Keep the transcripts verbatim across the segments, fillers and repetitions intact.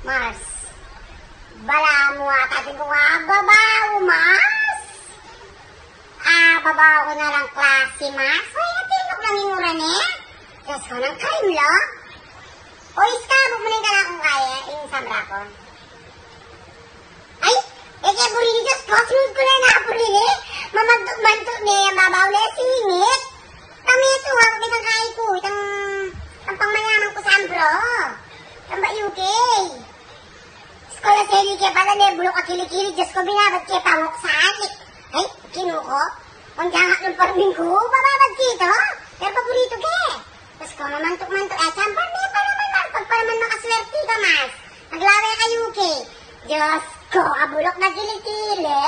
Mars, balamu ata atin kung ababau, Mars. Ababau ku na lang klasi, Mars. Ay, atin ku lang ing uran, e. Diyos ku, nang karim la. O, iska, bumuli ka na kung kaya, ing sambra ku. Ay, e ke buri, Diyos ku, sunod ku na na buri, e. Mamantuk-mantuk ne, ing babau le singit. Kami itu, ha, itang kai ku, itang, itang pangmayaman ku sambra. Itang ba U K. Eskola seli ke pala ne, buluk a kili-kili, Diyos ku, binabad ke pa nguk salik. Ay, kinu ku. Kung diyan nga nung parming ku, bababad ke ito. Pero paburitu ke. Diyos ku, mamantuk-mantuk. E, siyempre, e pa naman, Mars, pag pa naman makaswerte ka, Mars. Maglawe ka U K. Diyos ku, abuluk na kili-kili.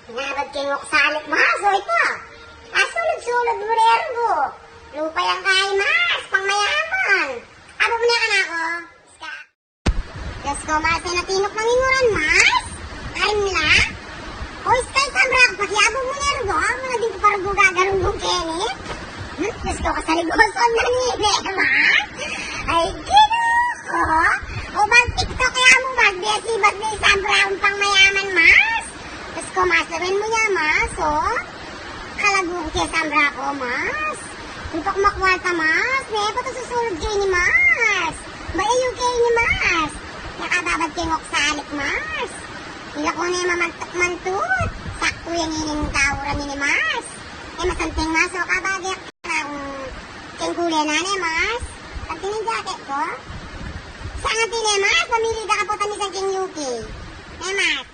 Binabad ke nguk salik, Mars, o ito. Asulud-sulud mu, Nervo. Lupa yang kai, Mars, pangmayaman. Abu mu na ka na ku. Iska. Diyos ku, Mars, e na tinuk nang ing uran, Mars. Karim la. O, iska, sambra ku, pakiabu mu, Nervo. Amu na din ku parugu gagarung keni. Hmm, Diyos ku, kasaligosan na ni, e, Mars. Ay, Ginu ku. O, bang TikTok ya mu, Mars, besi, besi, sambra kung pangmayaman, Mars. Diyos ku, Mars, lawen mu ya, Mars, o. Kalagu ke sambra ku, Mars. Lupa ku makwalta, Mars. Ne, patususulud ke ini, Mars. Ba, e, U K ini, Mars. Nakababad ke nguk salik, Mars. Ila ku ne mamantuk-mantuk. Saktu yang ining tauran ini, Mars. E, masanting, Mars, o kabage. Kung keng kule na ne, Mars. Pati ning jacket ku. Sangati ne, Mars, pamili ka kapotan misan keng U K. Ne, Mars.